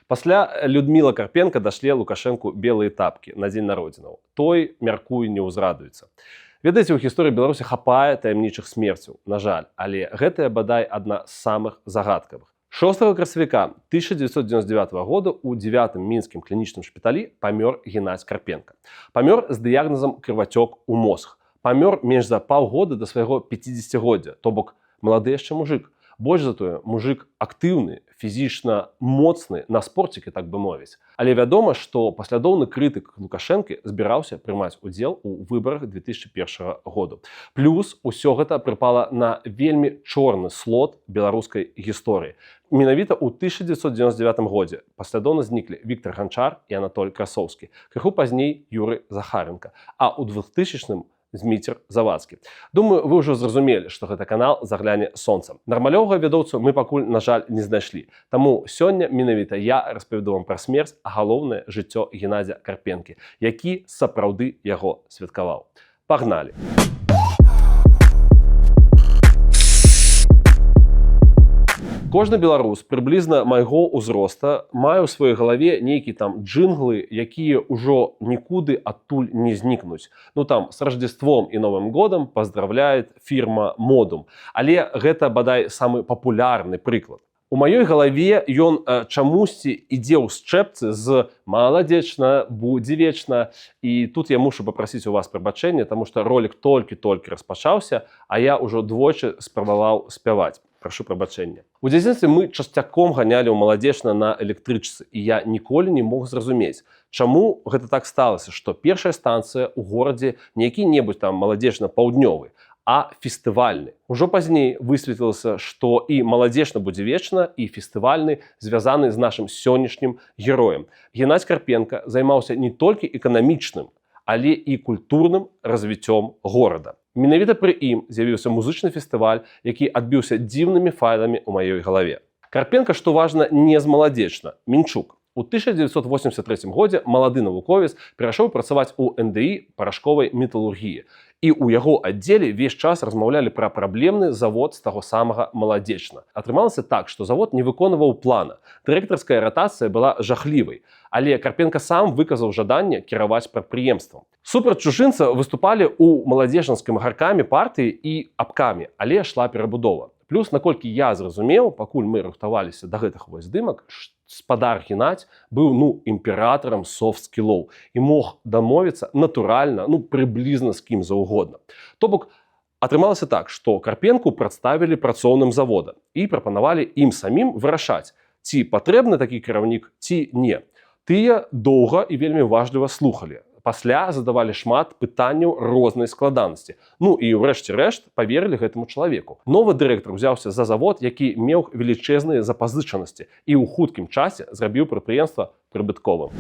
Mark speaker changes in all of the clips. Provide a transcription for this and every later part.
Speaker 1: Пасля Людміла Карпенко дашле Лукашэнку белыя тапкі на дзень народзінаў. Той, мяркую, не ўзрадуецца. Ведаеце, у гісторыі Беларусі хапае таямнічых смерцяў, на жаль, але гэтая, бадай, адна з самых загадкавых. 6 красавіка 1999 года ў 9 мінскім клінічным шпіталі памёр Геннадзь Карпенко. Памёр з дыягназам крывацёк у мозг. Памёр менш за паўгода да свайго 50годдзя, то бок малады яшчэ мужик. Больш за тое, мужик актыўны, фізічна моцны, на спорцікі, так бы мовіць. Але вядома, што паслядоўны крытык Лукашэнкі збіраўся прымаць удзел у выбарах 2001 году. Плюс усё гэта прыпала на вельмі чорны слот беларускай гісторыі. Менавіта ў 1999 годзе паслядоўна зніклі Віктор Ганчар і Анатоль Красоўскі. Крыху пазней Юры Захаренко. А ў 2000 Зміцер Завадскі. Думаю, вы ўжо зразумелі, што гэта канал «Загляне сонца». Нармалёвага вядоўцу мы пакуль, на жаль, не знайшлі. Таму сёння менавіта я распавяду вам пра смерць, а галоўнае, жыццё Геннадзя Карпенкі, які сапраўды яго святкаваў. Пагналі! Кожны беларус прыблізна майго ўзроста мае ў сваёй галаве нейкі там джынглы, якія ўжо нікуды адтуль не знікнуць. Ну там, «С Рождеством и Новым годом поздравляет фирма Модум». Але гэта, бадай, самы папулярны прыклад. У маёй галаве ён чамусьці ідзе ў счэпцы з «Маладзечна будзе вечна». І тут я мушу папрасіць у вас прабачэння, таму што ролик толькі-толькі распачаўся, а я ўжо двойчы спрабаваў спяваць. Прашу прабачэння. У дзяцінстве мы часцяком ганялі ў Маладзечна на электрычцы, і я ніколі не мог зразумець, чаму гэта так сталася, што першая станцыя ў горадзе не які-небудзь там Маладзечна паўднёвы, а Фестывальны. Ужо пазней высветлілася, што і «Маладзечна будзе вечна», і Фестывальны звязаны з нашым сённяшнім героем. Геннадзь Карпенко займаўся не толькі эканамічным, але і культурным развіццём горада. Менавіта пры ім з'явіўся музычны фестываль, які адбіўся дзіўнымі файламі ў маёй галаве. Карпенко, што важна, не з Маладзечна, мінчук. У 1983 годзе малады навуковец перайшоў працаваць у НДІ парашковай металургіі. І ў яго аддзеле ўвесь час размаўлялі пра праблемны завод з таго самага Маладзечна. Атрымалася так, што завод не выконваў плана. Дырэктарская ратацыя была жахлівай, але Карпенко сам выказаў жаданне кіраваць прадпрыемствам. Супраць чужынца выступалі ў маладзечанскім гаркаме партыі і абкаме, але шла перабудова. Плюс, наколькі я зразумеў, пакуль мы рыхтаваліся да гэтых вось здымак, спадар Геннадзь быў, ну, імператарам софт-скілоў і мог дамовіцца натуральна, ну, прыблізна з кім заўгодна. То бок атрымалася так, што Карпенку прадставілі працоўным завода і прапанавалі ім самім вырашаць, ці патрэбны такі кіраўнік, ці не. Тыя доўга і вельмі уважліва слухалі. Пасля задавалі шмат пытанняў рознай складанасці. Ну і ўрэшце рэшт паверылі гэтаму чалавеку. Новы дырэктар узяўся за завод, які меў велічэзныя запазычанасці, і ў хуткім часе зрабіў прадпрыемства прыбытковым.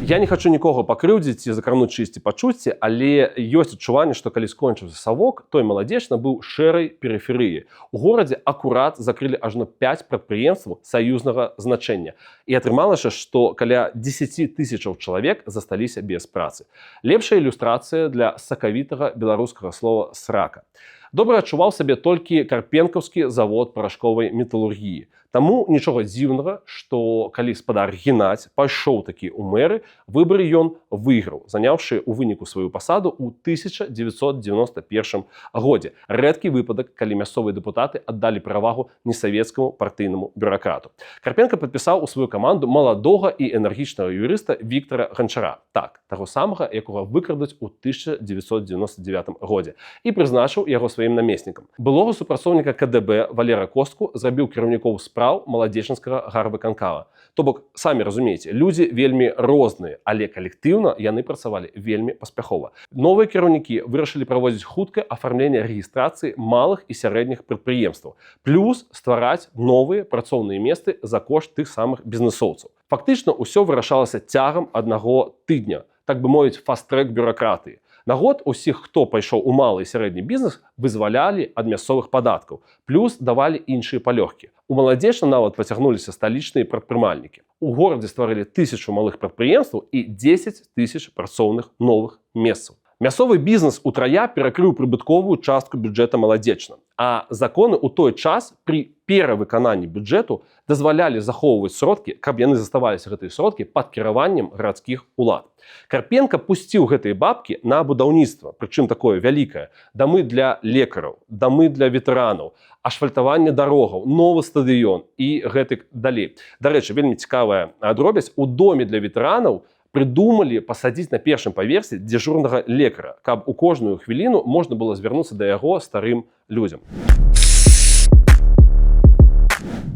Speaker 1: Я не хачу нікога пакрыўдзіць ці закрануць чыйсьці пачуцці, але ёсць адчуванне, што калі скончыўся савок, той Маладзечна быў шэрай перыферыі. У горадзе акурат закрылі ажно 5 прадпрыемстваў саюзнага значэння. І атрымалася, што каля 10 тысячаў чалавек засталіся без працы. Лепшая ілюстрацыя для сакавітага беларускага слова «срака». Добра адчуваў сабе толькі карпенкаўскі завод парашковай металургіі. Таму нічога дзіўнага, што калі спадар Геннадзь пайшоў такі ў мэры, выбары ён выйграў, заняўшы ў выніку сваю пасаду ў 1991 годзе. Рэдкі выпадак, калі мясцовыя дэпутаты аддалі перавагу несавецкаму партыйнаму бюракрату. Карпенко падпісаў у сваю каманду маладога і энергічнага юрыста Віктора Ганчара. Так, таго самага, якога выкрадуць у 1999 годзе, і прызначыў яго сваім намеснікам. Былога супрацоўніка КДБ Валера Костку зрабіў кіраўнікоў спраў маладзечанскага гарвыканкама. То бок, самі разумееце, людзі вельмі розныя, але калектыўна яны працавалі вельмі паспяхова. Новыя кіраўнікі вырашылі праводзіць хуткае афармленне рэгістрацыі малых і сярэдніх прадпрыемстваў, плюс ствараць новыя працоўныя месцы за кошт тых самых бізнесоўцаў. Фактычна ўсё вырашалася цягам аднаго тыдня, так бы мовіць, фаст-трэк бюракратыі. На год усіх, хто пайшоў у малы і сярэдні бізнес, вызвалялі ад мясцовых падаткаў, плюс давалі іншыя палёгкі. У Маладзечна нават пацягнуліся сталічныя прадпрымальнікі. У горадзе стварылі 1000 малых прадпрыемстваў і 10 тысяч працоўных новых месцаў. Мясцовы бізнес утрая перакрыў прыбытковую частку бюджэта Маладзечна. А законы ў той час пры перавыкананні бюджэту дазвалялі захоўваць сродкі, каб яны заставаліся, гэтыя сродкі, пад кіраваннем гарадскіх улад. Карпенко пусціў гэтыя бабкі на будаўніцтва, прычым такое вялікае: дамы для лекараў, дамы для ветэранаў, асфальтаванне дарогаў, новы стадыён і гэтак далей. Дарэчы, вельмі цікавая дробязь: у доме для ветэранаў прыдумалі пасадзіць на першым паверсе дзяжурнага лекара, каб у кожную хвіліну можна было звярнуцца да яго старым людзям.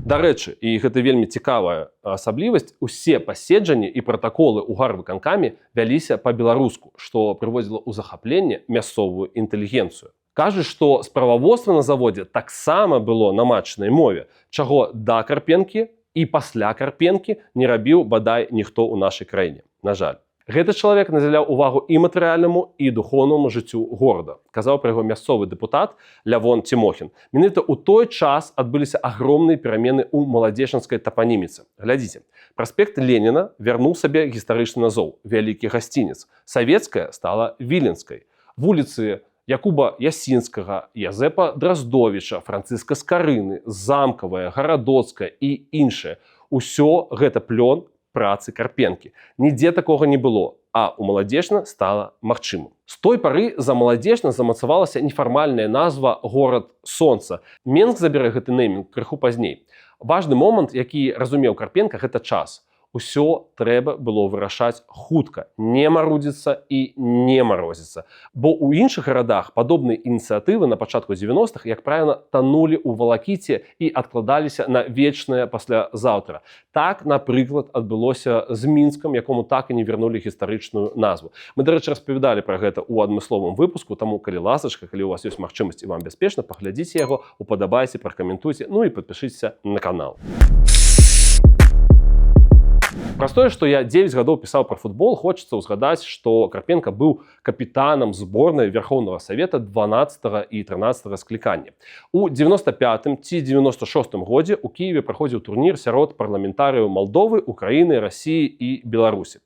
Speaker 1: Дарэчы, і гэта вельмі цікавая асаблівасць, усе паседжанні і пратаколы ў гарвыканкаме вяліся па-беларуску, што прыводзіла ў захапленне мясцовую інтэлігенцыю. Кажуць, што справаводства на заводзе таксама было на матчынай мове, чаго да Карпенкі і пасля Карпенкі не рабіў бадай ніхто ў нашай краіне. На жаль. Гэты чалавек надзяляў увагу і матэрыяльнаму, і духоўнаму жыццю горада. Казаў пра яго мясцовы дэпутат Лявон Цімохін. Менавіта ў той час адбыліся агромныя перамены ў маладзечанскай тапаніміцы. Глядзіце, праспект Леніна вярнуў сабе гістарычны назоў Вялікі Гасцінец. Савецкая стала Віленскай. Вуліцы Якуба Ясінскага, Язэпа Драздовіча, Францыска Скарыны, Замкавая, Гарадоцкая і іншыя. Усё гэта плён працы Карпенкі. Нідзе такога не было, а у Маладзечна стала магчымым. З той пары за Маладзечна замацавалася нефармальная назва «Горад сонца». Менск забярэ гэты неймінг крыху пазней. Важны момант, які разумеў Карпенка, гэта час. Усё трэба было вырашаць хутка, не марудзіцца і не марозіцца. Бо ў іншых гарадах падобныя ініцыятывы на пачатку 90-х, як правіла, танулі ў валакіце і адкладаліся на вечнае паслязаўтра. Так, напрыклад, адбылося з Мінскам, якому так і не вярнулі гістарычную назву. Мы, дарэчы, распавядалі пра гэта ў адмысловым выпуску, таму, калі ласачка, калі у вас ёсць магчымасць і вам бяспечна, паглядзіце яго, упадабайце, пракаментуйце, ну і падпішыцеся на канал. Праз тое, што я 9 гадоў пісаў пра футбол, хочацца ўзгадаць, што Карпенко быў капітанам зборнай Верховного Совета 12 і 13 склікання. У 95 ці 96 годзе у Кіеве праходзіў турнір сярод парламентарыяў Малдовы, Украіны, Расіі і Беларусі.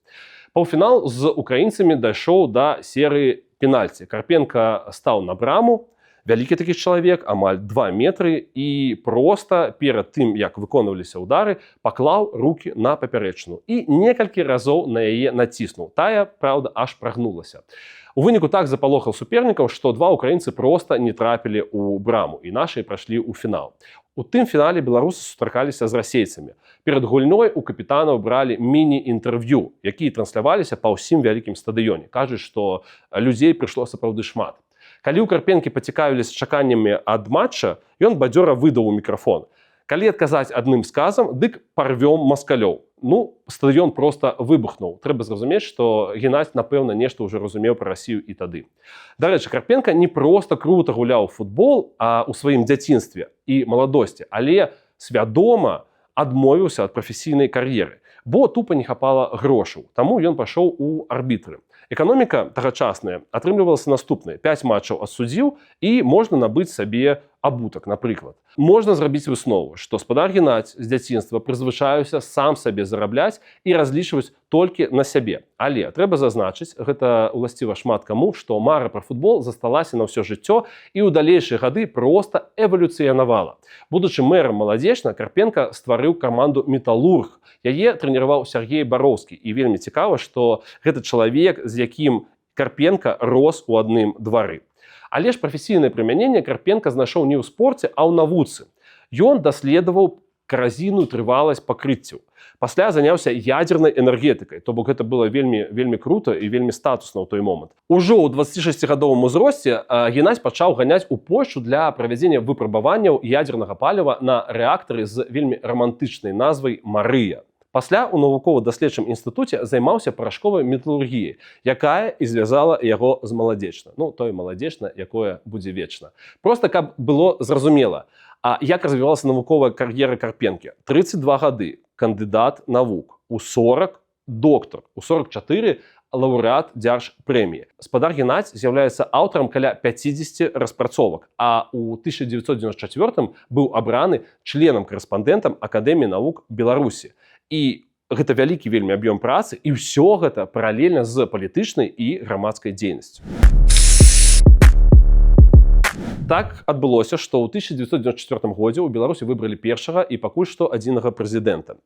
Speaker 1: Паўфінал з украінцамі дайшоў да серыі пенальці. Карпенко стаў на браму, вялікі такі чалавек, амаль 2 метры, і проста перад тым, як выконваліся ўдары, паклаў руки на папярэчыну і некалькі разоў на яе націснуў. Тая, праўда, аж прагнулася. У выніку так запалохаў супернікаў, што два украінцы проста не трапілі ў браму, і нашы прайшлі ў фінал. У тым фінале беларусы сустракаліся з расейцамі. Перад гульнёй у капітанаў бралі міні-інтэрв'ю, якія трансляваліся па ўсім вялікім стадыёне. Кажуць, што людзей прыйшло сапраўды шмат. Калі ў Карпенкі пацікавіліся чаканнямі ад матча, ён бадзёра выдаў у мікрафон: «Калі адказаць адным сказам, дык парвём маскалёў». Ну, стадыён проста выбухнуў. Трэба зразумець, што Геннадзь, напэўна, нешта ўжо разумеў пра Расію і тады. Дарэчы, Карпенко не проста круто гуляў у футбол а ў сваім дзяцінстве і маладосці, але свядома адмовіўся ад прафесійнай кар'еры, бо тупа не хапала грошаў. Таму ён пашоў у арбітры. Эканоміка тагачасная атрымлівалася наступная: 5 матчаў адсудзіў, і можна набыць сабе абутак, напрыклад. Можна зрабіць выснову, што спадар Геннадзь з дзяцінства прызвычаюся сам сабе зарабляць і разлічваць толькі на сябе. Але трэба зазначыць, гэта уласціва шмат каму, што мара пра футбол засталася на ўсё жыццё і ў далейшыя гады проста эвалюцыянавала. Будучы мэрам Маладзечна, Карпенко стварыў каманду «Металург». Яе трэніраваў Сяргей Бароўскі, і вельмі цікава, што гэта чалавек, з якім Карпенко рос у адным двары. Але ж прафесійнае прымяненне Карпенко знайшоў не ў спорце, а ў навуцы. Ён даследаваў каразійную трываласць пакрыццяў. Пасля заняўся ядзернай энергетыкай, то бок гэта было вельмі, вельмі круто і вельмі статусна ў той момант. Ужо ў 26гадовым узросце Геннадзь пачаў ганяць у Польшу для правядзення выпрабаванняў ядзернага паліва на рэактары з вельмі рамантычнай назвай «Марыя». Пасля ў навукова-даследчым інстытуце займаўся парашковай металургіяй, якая і звязала яго з Маладзечна. Ну, той Маладзечна, якое будзе вечна. Проста каб было зразумела, а як развівалася навуковая кар'ера Карпенкі. 32 гады кандыдат навук, у 40 доктор, у 44 лаўрэат дзяржпрэміі. Спадар Геннадзь з'яўляецца аўтарам каля 50 распрацовак, а ў 1994 быў абраны членам-карэспандэнтам Акадэміі навук Беларусі. І Гэта вялікі вельмі аб'ём працы, і ўсё гэта паралельна з палітычнай і грамадскай дзейнасцю. Так адбылося, што ў 1994 годзе ў Беларусі выбралі першага і пакуль што адзінага прэзідэнта.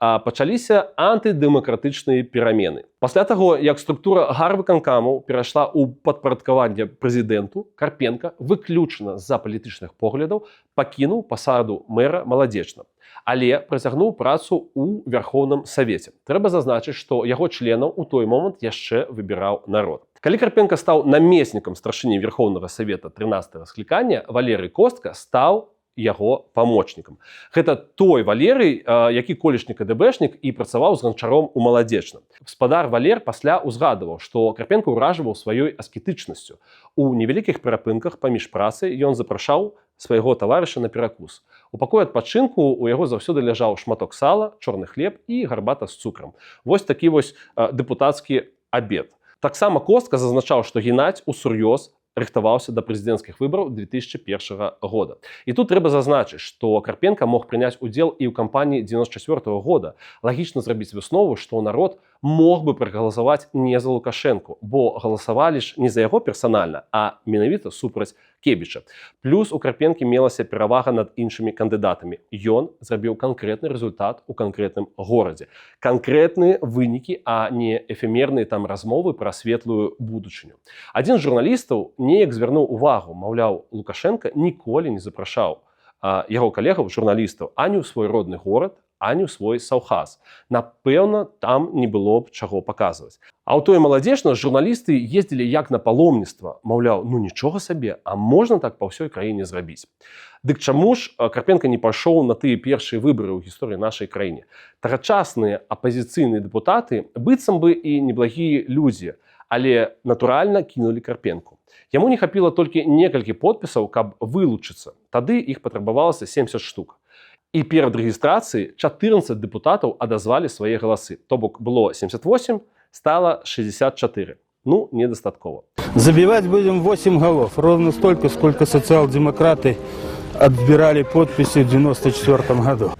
Speaker 1: А пачаліся антыдэмакратычныя перамены. Пасля таго, як структура гарвыканкамаў перайшла ў падпарадкаванне прэзідэнту, Карпенка выключна з-за палітычных поглядаў пакінуў пасаду мэра Маладзечна, але працягнуў працу ў Вярхоўным Савеце. Трэба зазначыць, што яго членаў у той момант яшчэ выбіраў народ. Калі Карпенка стаў намеснікам старшыні Верхоўнага Савета 13 склікання, Валерый Костка стаў яго памочнікам. Гэта той Валерый, які колішні КДБшнік і працаваў з Ганчаром у Маладзечна. Спадар Валер пасля ўзгадываў, што Карпенка ўражваў сваёй аскетычнасцю. У невялікіх перапынках паміж працай ён запрашаў свайго таварыша на перакус. У пакоі адпачынку у яго заўсёды ляжаў шматок сала, чорны хлеб і гарбата з цукрам. Вось такі вось дэпутацкі абед. Таксама Костка зазначаў, што Геннадзь усур'ёз рыхтаваўся да прэзідэнцкіх выбараў 2001 года. І тут трэба зазначыць, што Карпенка мог прыняць удзел і ў кампаніі 94 -го года. Лагічна зрабіць выснову, што народ мог бы прагаласаваць не за Лукашэнку, бо галасавалі ж не за яго персанальна, а менавіта супраць Кебіча. Плюс у Карпенкі мелася перавага над іншымі кандыдатамі. Ён зрабіў канкрэтны рэзультат у канкрэтным горадзе. Канкрэтныя вынікі, а не эфемерныя там размовы пра светлую будучыню. Адзін з журналістаў неяк звярнуў увагу, маўляў, Лукашэнка ніколі не запрашаў яго калегаў журналістаў ані ў свой родны горад, ані ў свой саўхаз. Напэўна, там не было б чаго паказваць. А ў тое Маладзечна журналісты ездзілі як на паломніцтва, маўляў, ну нічога сабе, а можна так па ўсёй краіне зрабіць. Дык чаму ж Карпенка не пайшоў на тыя першыя выбары ў гісторыі нашай краіне? Тагачасныя апазіцыйныя дэпутаты быццам бы і неблагія людзі, але натуральна кінулі Карпенку. Яму не хапіла толькі некалькі подпісаў, каб вылучыцца. Тады іх патрабавалася 70 штук. І перад рэгістрацыяй 14 дэпутатаў адазвалі свае галасы. То бок было 78, стала 64. Ну, недастаткова.
Speaker 2: Забивать будем 8 голов. Ровно столько, сколько социал-демократы отбирали подписи в 1994 году.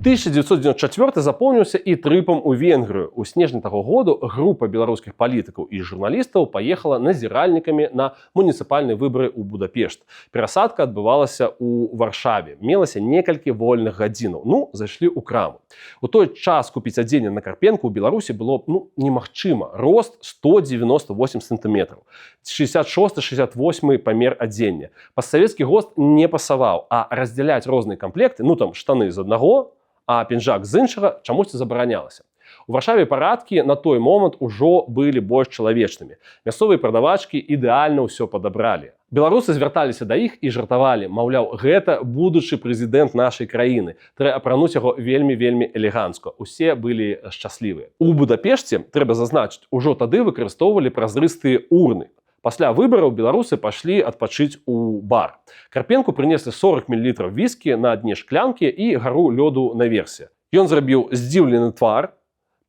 Speaker 1: 1994 запомніўся і трыпам у Венгрыю. У снежні таго году група беларускіх палітыкаў і журналістаў паехала назіральнікамі на муніцыпальныя выбары ў Будапешт. Перасадка адбывалася ў Варшаве. Мелася некалькі вольных гадзінаў. Ну, зайшлі ў краму. У той час купіць адзенне на Карпенку ў Беларусі было, ну, немагчыма. Рост 198 сантыметраў. 66-68 памер адзення. Пастсавецкі ГОСТ не пасаваў, а раздзяляць розныя камплекты, ну там штаны з аднаго, а пінжак з іншага, чамусьці забаранялася. У Варшаве парадкі на той момант ужо былі больш чалавечнымі. Мясцовыя прадавачкі ідэальна ўсё падабралі. Беларусы звярталіся да іх і жартавалі, маўляў, гэта будучы прэзідэнт нашай краіны. Трэ апрануць яго вельмі, вельмі элегантска. Усе былі шчаслівыя. У Будапешце, трэба зазначыць, ужо тады выкарыстоўвалі празрыстыя урны. Пасля выбараў беларусы пайшлі адпачыць у бар. Карпенку прынеслі 40 мл віскі на дне шклянкі і гару лёду наверсе. Ён зрабіў здзіўлены твар,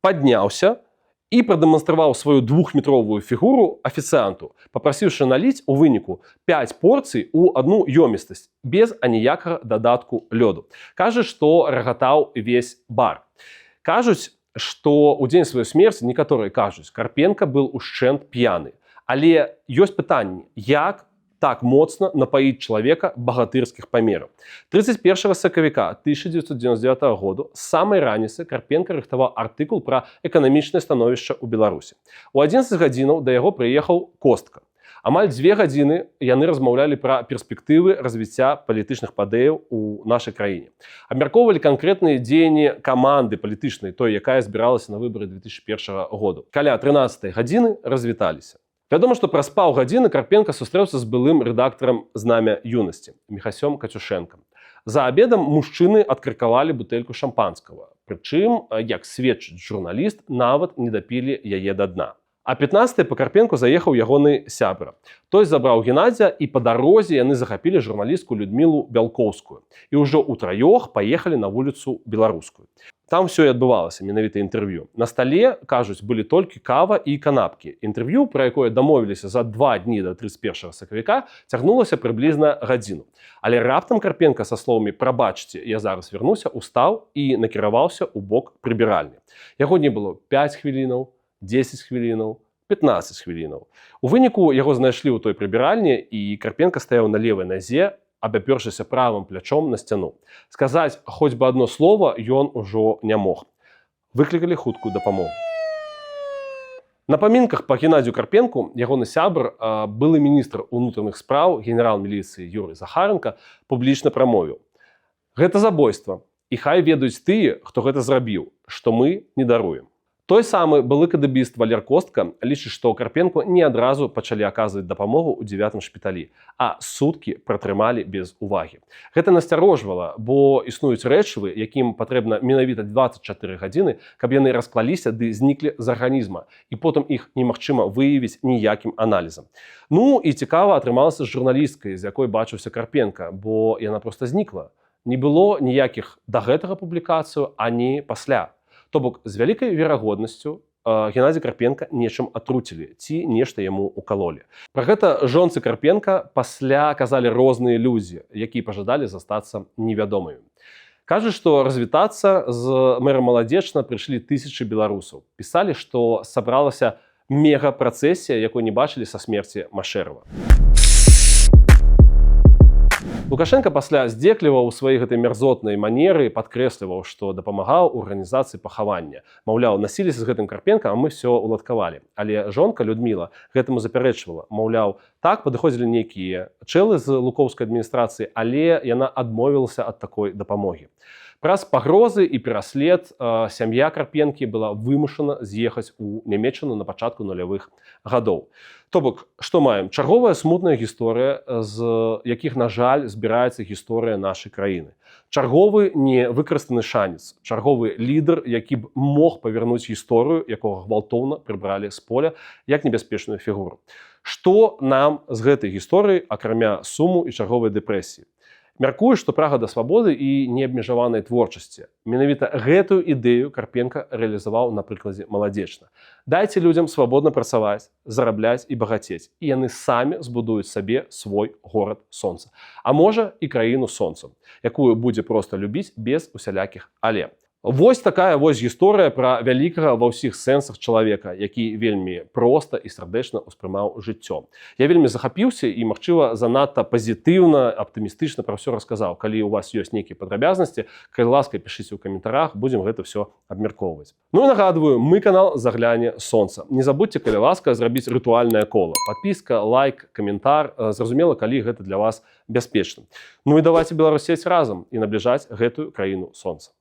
Speaker 1: падняўся і прадэманстраваў сваю двухметровую фігуру афіцыянту, папрасіўшы наліць у выніку 5 порцый у одну ёмістасць без аніякага дадатку лёду. Кажа, што рагатаў весь бар. Кажуць, што ў дзень сваёй смерці, некаторыя кажуць, Карпенка был ушчэнт п'яны. Але ёсць пытанне, як так моцна напаіць чалавека багатырскіх памераў? 31 сакавіка 1999 году з самай раніцы Карпенка рыхтаваў артыкул пра эканамічнае становішча ў Беларусі. У 11 гадзінаў да яго прыехаў Костка. Амаль 2 гадзіны яны размаўлялі пра перспектывы развіцця палітычных падэяў у нашай краіне. Абмяркоўвалі канкрэтныя дзеянні каманды палітычнай, той, якая збіралася на выбары 2001 году. Каля 13 гадзіны развіталіся. Вядома, што праз паўгадзіны Карпенка сустрэўся з былым рэдактарам «Знамя юнасці» Міхасём Кацюшэнкам. За абедам мужчыны адкаркавалі бутэльку шампанскага. Прычым, як сведчыць журналіст, нават не дапілі яе да дна. А 15 па Карпенку заехаў ягоны сябра. Той забраў Геннадзя, і па дарозе яны захапілі журналістку Людмілу Бялкоўскую. І ўжо ўтраёх паехалі на вуліцу Беларускую. Там усё і адбывалася, менавіта інтэрв'ю. На стале, кажуць, былі толькі кава і канапкі. Інтэрв'ю, пра якое дамовіліся за 2 дні да 31 сакавіка, цягнулася прыблізна гадзіну. Але раптам Карпенка са словамі «Прабачце, я зараз вярнуся» устаў і накіраваўся ў бок прыбіральні. Яго не было 5 хвілінаў, 10 хвілінаў, 15 хвілінаў. У выніку яго знайшлі ў той прыбіральні, і Карпенка стаяў на левай назе, абапёршыся правым плячом на сцяну. Сказаць хоць бы одно слово ён ужо не мог. Выклікалі хуткую дапамогу. На памінках па Геннадзю Карпенку ягоны сябр, былы міністр унутраных спраў, генерал міліцыі Юрый Захаранка публічна прамовіў: «Гэта забойства, і хай ведаюць тыя, хто гэта зрабіў, што мы не даруем». Той самы былы кадэбіст Валер Костка лічыць, што Карпенку не адразу пачалі аказваць дапамогу ў дзевятым шпіталі, а суткі пратрымалі без увагі. Гэта насцярожвала, бо існуюць рэчывы, якім патрэбна менавіта 24 гадзіны, каб яны расклаліся ды зніклі з арганізма, і потым іх немагчыма выявіць ніякім аналізам. Ну і цікава атрымалася з журналісткай, з якой бачыўся Карпенка, бо яна проста знікла. Не было ніякіх да гэтага публікацыяў, ані пасля. То бок з вялікай верагоднасцю Геннадзя Карпенка нечым атруцілі ці нешта яму укалолі. Пра гэта жонцы Карпенка пасля казалі розныя людзі, якія пажадалі застацца невядомымі. Кажуць, што развітацца з мэрам Маладзечна прыйшлі тысячы беларусаў. Пісалі, што сабралася мегапрацэсія, якой не бачылі са смерці Машэрава. Лукашэнка пасля здзекліва ў сваёй гэтай мярзотнай манеры падкрэсліваў, што дапамагаў у арганізацыі пахавання. Маўляў, насіліся з гэтым Карпенка, а мы ўсё уладкавалі. Але жонка Людміла гэтаму запярэчвала. Маўляў, так, падыходзілі нейкія чэлы з лукоўскай адміністрацыі, але яна адмовілася ад такой дапамогі. Праз пагрозы і пераслед сям'я Карпенкі была вымушана з'ехаць у Нямеччыну на пачатку нулявых гадоў. То бок, што маем? Чарговая смутная гісторыя, з якіх, на жаль, збіраецца гісторыя нашай краіны. Чарговы невыкарыстаны шанец, чарговы лідар, які б мог павярнуць гісторыю, якога гвалтоўна прыбралі з поля як небяспечную фігуру. Што нам з гэтай гісторыі, акрамя суму і чарговай дэпрэсіі? Мяркую, што прага да свабоды і неабмежаванай творчасці. Менавіта гэтую ідэю Карпенка рэалізаваў на прыкладзе Маладзечна. Дайце людзям свабодна працаваць, зарабляць і багацець, і яны самі збудуюць сабе свой горад сонца. А можа, і краіну сонцам, якую будзе проста любіць без усялякіх але. Вось такая вось гісторыя пра вялікага ва ўсіх сэнсах чалавека, які вельмі проста і сардэчна ўспрымаў жыццё. Я вельмі захапіўся і, магчыма, занадта пазітыўна, аптымістычна пра ўсё расказаў. Калі у вас ёсць нейкія падрабязнасці, калі ласка, пішыце ў каментарах, будзем гэта ўсё абмяркоўваць. Ну і нагадваю, мы канал «Загляне сонца». Не забудьце, калі ласка, зрабіць рытуальнае кола. Падпіска, лайк, каментар, зразумела, калі гэта для вас бяспечна. Ну і давайте беларусець разам і набліжаць гэтую краіну сонца.